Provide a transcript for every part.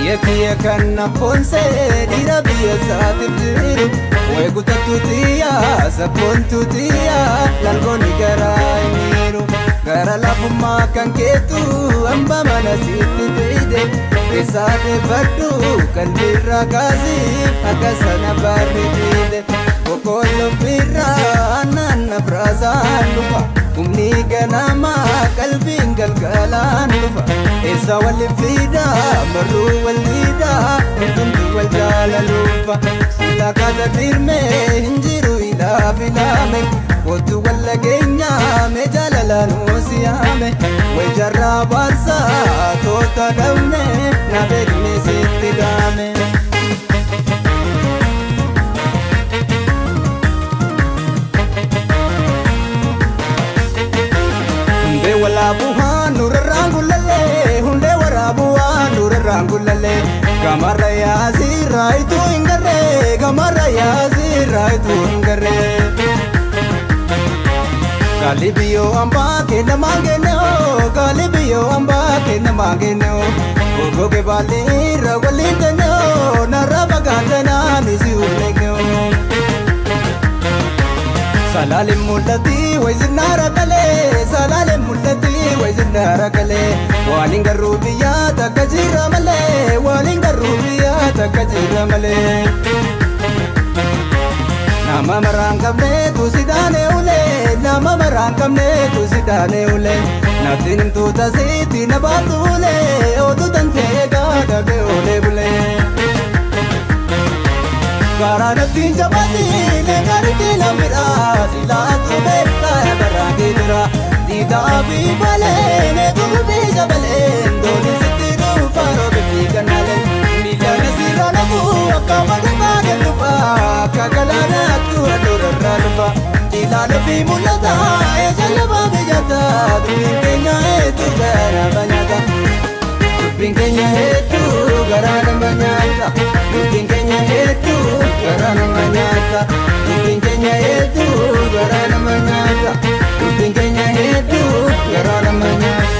Biyya kiyya kan na foonsee dhiira biyya isaatiif jiru. Wayi kutattuutiyaa sabboontuutiyaa lalgoonni garaa hin jiru. Gara lafummaa kan keetu hamba mana sitti fide. Keessaa deeffadhu qalbiirraa kaasii akka sana barri diide. Boqqoolloon birraa naanna firaasaan dhufa. Humni ganamaa qalbiin galgalaan dhufa. Eessa waliin fiidaa marruu waliidaa hundumtuu wal jaalaluufa. Silaa kaata dirmee hin jiru ilaaf ilaame. Kootu walla geenyaa mee jaalalaan siyaame. Wajarraa baarsaa toota dhabne na beekne sitti daame. Hundee walaabuhaa nurarraan gullallee hundee waraabuhaa nurarraan gullallee gamarra yaasii raayituu hin garree gamarra yaasii raayituu hin garree. Gaali biyyoo hambaa kenna maangeenoo gaali biyyoo hambaa kenna maangeenoo gogoge baalli irra waliin teenyoo narra fagaatana nisi uleegnoo. Salaaleen mul'atti wayizinnaara galee salaaleen mul'atti wayizinnaara galee waaliin garuu biyyaa takka jira malee waaliin garuu biyyaa takka jira malee. Nama maraan qabneetu si daanee ulee nama maraan qabneetu si daanee ulee natti himtuuta sitti na baatu ulee oduu tantee gaadha olee bulee. Karaa natti jabaatee gaariitti lammiidhaa silaatu beekaa baraa geedara diidaa fi balee gurbii jabalee doonii sitti dhuunfaa roobe fi kannaalee miilaan asirraa nafu akka madabaa dhufa akka galaanaatti aduurarraa dhufa ilaala fi mul'ata eejalaba biyyata dubbiin keenya hedduu garaa nama nyaata dubbiin keenya hedduu garaa nama nyaata dubbiin keenya hedduu garaa nama nyaata dubbiin keenya hedduu garaa nama nyaata dubbiin keenya hedduu garaa nama nyaata.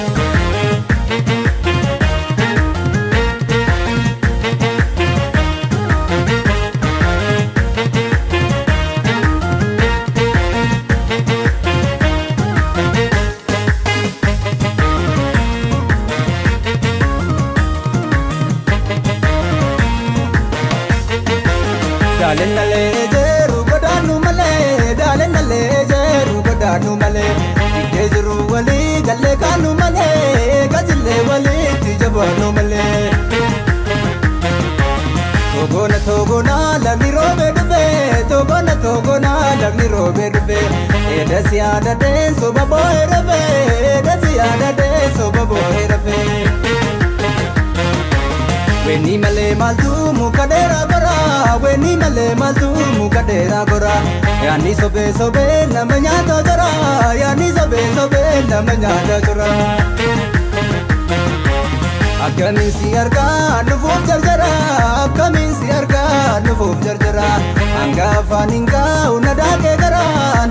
Daaleen nalee jeeru godaannu malee daaleen nalee jeeru godaannu malee diddee jiru walii gallee kaannu malee gasillee walitti jabaannu malee. Togoona togoona lagni roobee dhufee togoona togoona lagni roobee dhufee eedasi yaadadhee soba boo'ee rafee eedasi yaadadhee soba boo'ee rafee. Weni malee maaltu muka dheeraa gora weni malee maaltu muka dheeraa gora yaanni sobee sobee nama nyaata jira yaanni sobee sobee nama nyaata jira. Akkamiin si argaa nufuuf jarjara akkamiin si argaa nufuuf jarjara hanga afaan hin gahu na daakee gara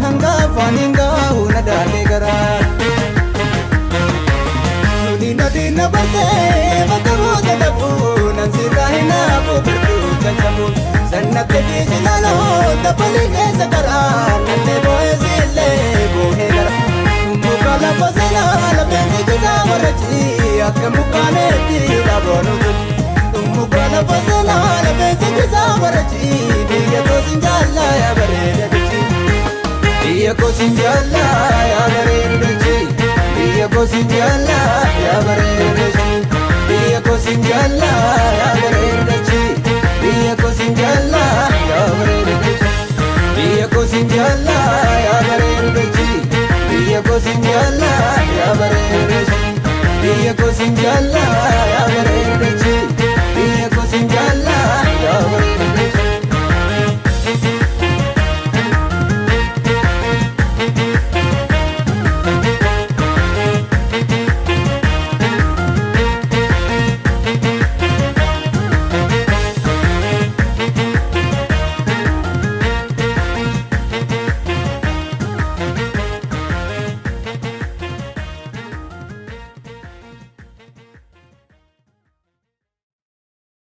hanga afaan hin gahu na daakee gara. Suni na bartee bakka buute dhabuu nan sirraa hin hafu birduu caccabuu sannatte fi jilaaloo dabbalii keessa karaa nallee boo'ee siillee boo'ee gara. Muka lafa seenaa lafeen sigisaa warrachi akka mukkaaneetti dhaaboonu tutti. Muka lafa seenaa lafeen sigisaa warrachi biyya koosin jaallaa yaa bareeda duchi. Biyya koosin jaallaa yaa bareeda duchi. Biyya koosin jaallaa yaa bareeda duchi. Biyya koosin jaallaa yaa bareeda duchi. Biyya koosin jaallaa yaa bareeda duchi. Biyya koosin jaallaa yaa bareeda duchi. Biyya koosin jaallaa yaa bareeda duchi. Biyya koosin jaallaa.